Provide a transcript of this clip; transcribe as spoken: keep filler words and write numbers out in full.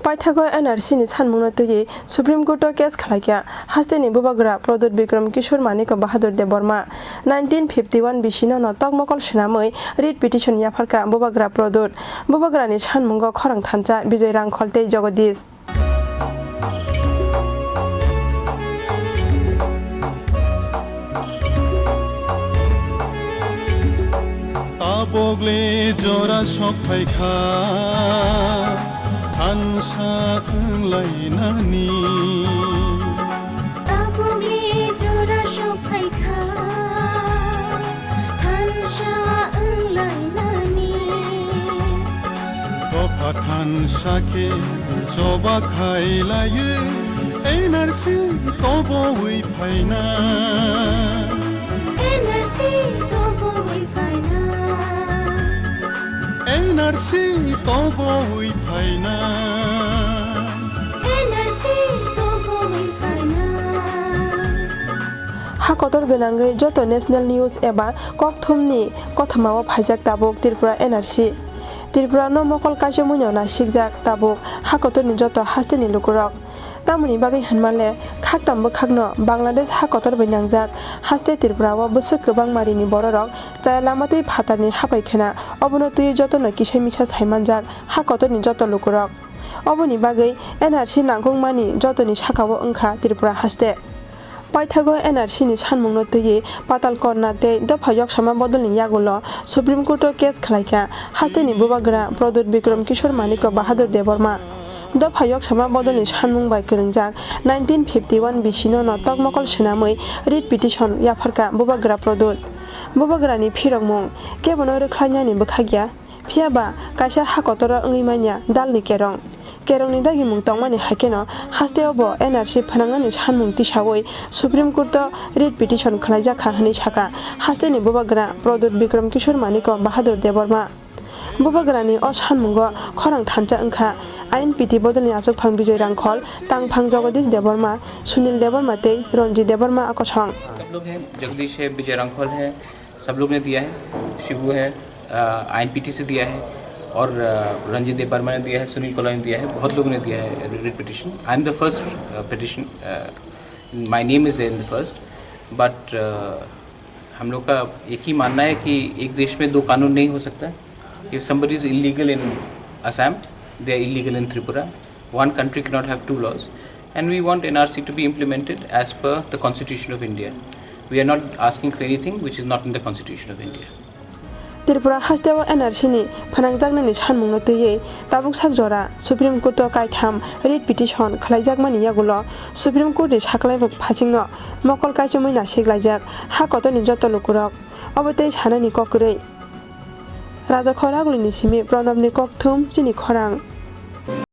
Paithago N R C ni sanmungno twiwi Supreme Court o case khlaikha hasteni bubagra Pradyut Bikram Kishore Manik Bahadur Debbarma. Nineteen fifty one bisino no tokmokol swnamwi writ petition yapharkha bubagra Pradyut. Bubagrani sanmungo khorang thansa Bijoy Rangkhol tei Jagadish. Tabokle jora sok phaikha thansa wnglainani. Tabokle jora sok phaikha thansa wnglainani. Dopha thansa khe choba khailaiwi N R C tobowi phaina. N R C tobowi phaina. N R C tobowi phaina. N R C tobowi phaina. Ha kotor gwnangwi joto national news eba kokthumni kothomao phaijak tabuk Tripura N R C. Tripura no mokol kaichomwino nasikjak tabuk ha kotorni joto hasteni lukurok. Tamoni bagwi hwnmale khaktam bwkhakno Bangladesh ha kotor bai nangjak haste Tripura o bwswk kwbangma rini bororok chaya lama twi phatarni hapai khwna obono twiwi jotono kisa misa sai manjak ha kotorni joto lukurok. Oboni bagwi N R C nangkukmani jotoni sakao wngkha Tripura haste. Paithago N R C ni sanmungno twiwi Patal Korna tei dopha yoksama bodolni yagulo Supreme Court o case khlaikha hasteni bubagra Pradyut Bikram Kishore Manik Bahadur Debbarma. Dopha yoksama bodolni sanmung bai kwrwngjak nineteen fifty one bisino no tokmokol swnamwi writ petition yapharkha bubagra Pradyut. Bubagrani phirokmung kebono rwkhlainani bwkhakya. Phiya ba kaisa ha kotoro wngwi manya dalni kerong. Kerongni dagimung tongmani hai kheno hasteo bo N R C phwnangnani sanmung tisaui Supreme Court o writ petition khlaijak kha hwnwi sakha hasteni bubagra Pradyut Bikram Kishore Manik Bahadur Debbarma. Bubagrani o sanmungo khorang thansa wngkha I N P T bodolni achukphang Bijoy Rangkhol, tangphang Jagadish Debbarma, Sunil Debbarma tei Ranjit Debbarma a kosong. सब लोग हैं, जगदीश है, विजय रांखल है, सब लोग ने दिया है, शिबू है, आई एन पी टी से दिया है और अ, रंजीत देव वर्मा ने दिया है, सुनील कोला ने दिया है, बहुत लोगों ने दिया है writ petition. I am the first petition, my name is there in the first, but हम लोग का एक ही मानना है कि एक देश में दो कानून नहीं हो सकता। If somebody is illegal in Assam, they are illegal in Tripura. One country cannot have two laws, and we want N R C to be implemented as per the Constitution of India. We are not asking for anything which is not in the Constitution of India. Tripura hasteo N R C ni phanangjaknani sanmungno twiwi tabuk sak jora Supreme Court o kaitham writ petition khlaijakmani yagulo Supreme Court ni saklaimung phasingno mokol kaichomwi nasik laijak ha kotorni joto lukurok. Obo tei sanani kok kwrwi. Raja Khoragulini simi Pranabni kokthum chini khorang.